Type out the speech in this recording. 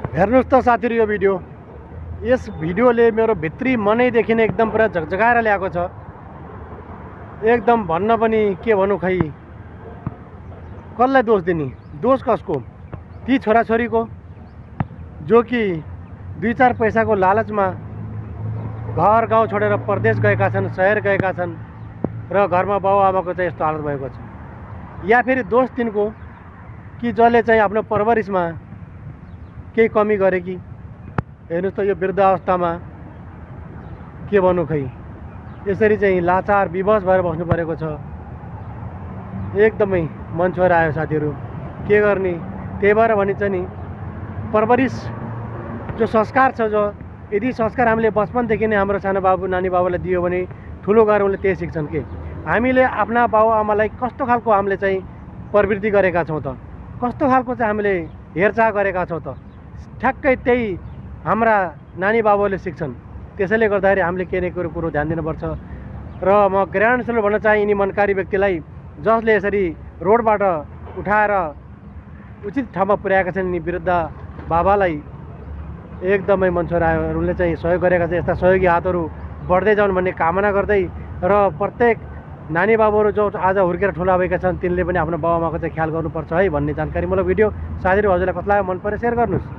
हेर्नुहोस् त साथीहरु, यो भिडियो, यस भिडियोले मेरो भित्री मनैदेखि नै एकदम पुरा झकझकाएर ल्याएको छ। एकदम भन्न पनि के भन्नु, खै कसलाई दोष दिने, दोष कसको? ती छोराछोरीको जो कि 2-4 पैसाको लालचमा घर गाउँ छोडेर परदेश गएका छन्, शहर गएका छन् र घरमा बाबुआमाको चाहिँ यस्तो हालत भएको छ। या फेरि दोष तिनको कि जसले चाहिँ आफ्नो परवरिशमा केही कमी गरे कि। हेर्नुहोस् त, यो वृद्ध अवस्थामा के भन्नु, खै यसरी चाहिँ लाचार विवश भएर बस्नु परेको छ। एकदमै मन छोएर आयो साथीहरू, के गर्ने? त्यही भएर भनिन्छ नि, परवरिश जो संस्कार छ, जो यदि संस्कार हामीले बचपनदेखि नै हाम्रो सानो बाबु नानी बाबुलाई दियो भने ठुलो गएर उनले त्यही सिक्छन्। कि हामीले आफ्ना बाबुआमालाई कस्तो खालको हामीले चाहिँ प्रवृत्ति गरेका छौँ त, कस्तो खालको चाहिँ हामीले हेरचाह गरेका छौँ त, ठ्याक्कै त्यही हाम्रा नानी बाबुले सिक्छन्। त्यसैले गर्दाखेरि हामीले केही न केही कुरो ध्यान दिनुपर्छ। र म ग्राउन्ड भन्न चाहे यिनी मनकारी व्यक्तिलाई जसले यसरी रोडबाट उठाएर उचित ठाउँमा पुर्याएका छन्, यिनी वृद्ध बाबालाई एकदमै मन छोएर आयो। उनले चाहिँ सहयोग गरेका छन्। यस्ता सहयोगी हातहरू बढ्दै जाउन् भन्ने कामना गर्दै, र प्रत्येक नानी बाबुहरू जो आज हुर्केर ठुला भएका छन् तिनले पनि आफ्नो बाबुआमाको चाहिँ ख्याल गर्नुपर्छ है भन्ने जानकारीमूलक भिडियो। साथीहरू, हजुरलाई कस्तो लाग्यो मन पऱ्यो शेयर गर्नुहोस्।